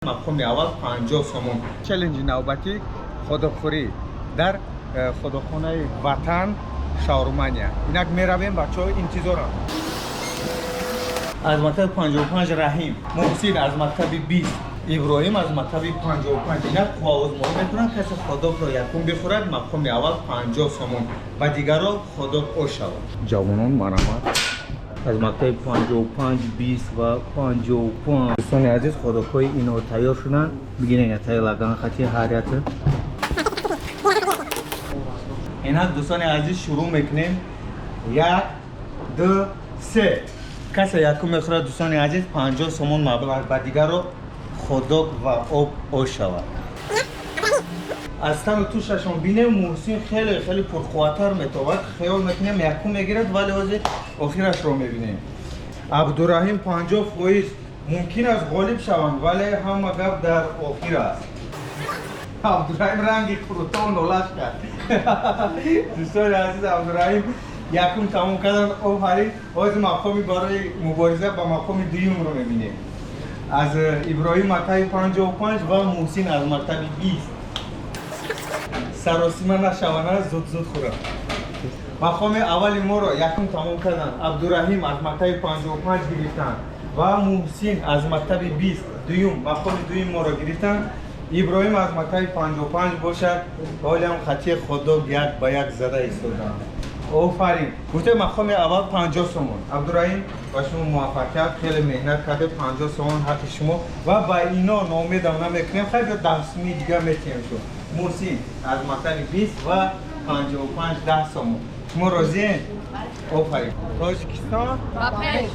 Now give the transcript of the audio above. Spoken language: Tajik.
Мақоми аввал 50 сомон. Челленҷи навбатӣ: хот-догхӯрӣ дар хот-догхонаи «Ватан» Шаурмания. Инак меравем, бачаҳо интизоранд. Аз мактаби 55 Раҳим, Муҳсин аз мактаби 20, Иброҳим аз мактаби 55. Инак қувваозмоӣ мекунанд. Касе хот-догро якум бихӯрад, мақоми аввал 50 сомон, ба дигарро хот-дог ош шавад. Ҷавонон, марамат. Аз мактаби 55, 20 ва 55. Дӯстони азиз, хот-догҳои ино тайёр шуданд. Бигирен, ятаи лаган хати ҳарята. Инак, дӯстони азиз, шурӯъ мекунем. Як, ду, се. Касе якум мехӯрад, дӯстони азиз, 50 сомон маблағ, ба дигарро хот-дог ва об ош шавад. Аз тану тушашон бинем, Муҳсин хеле хеле пурқувваттар метобад. Хиёл мекунем, якум мегирад, вале ҳозир охирашро мебинем. Абдураҳим 50% мумкин аст ғолиб шаванд, вале ҳама гап дар охир аст. Абдураҳим ранги қурутон нолаш кард. Дӯстони азиз, Абдураҳим якум тамом кардан. Офарин. Ҳозир мақоми барои мубориза ба мақоми дуюмро мебинем. Аз Иброҳим, мактаби 55, ва Муҳсин аз мактаби 20. Саросима нашавана, зуд зуд хӯрам. Мақоми аввали моро якум тамом кардан Абдураҳим аз мактаби 55 гирифтанд ва Муҳсин аз мактаби 20 дуюм, мақоми дуюм моро гирифтанд. Иброҳим аз мактаби 55 бошад, ҳолиам хати хот-дог як ба як зада истоданд. Офарин. Гуфте, мақоми аввал 50 сомон. Абдураҳим, ба шумо муваффақият. Хеле меҳнат карде, 50 сомон ҳаққи шумо. Ва ба ино ноумедам намекунем. Хайр, 10 сумии дига метиҳем. Шу Муҳсин аз мактаби 20 ва 55, 10 сомон. Шумо розиен? Офарин. Тоҷикистон Ба пеш!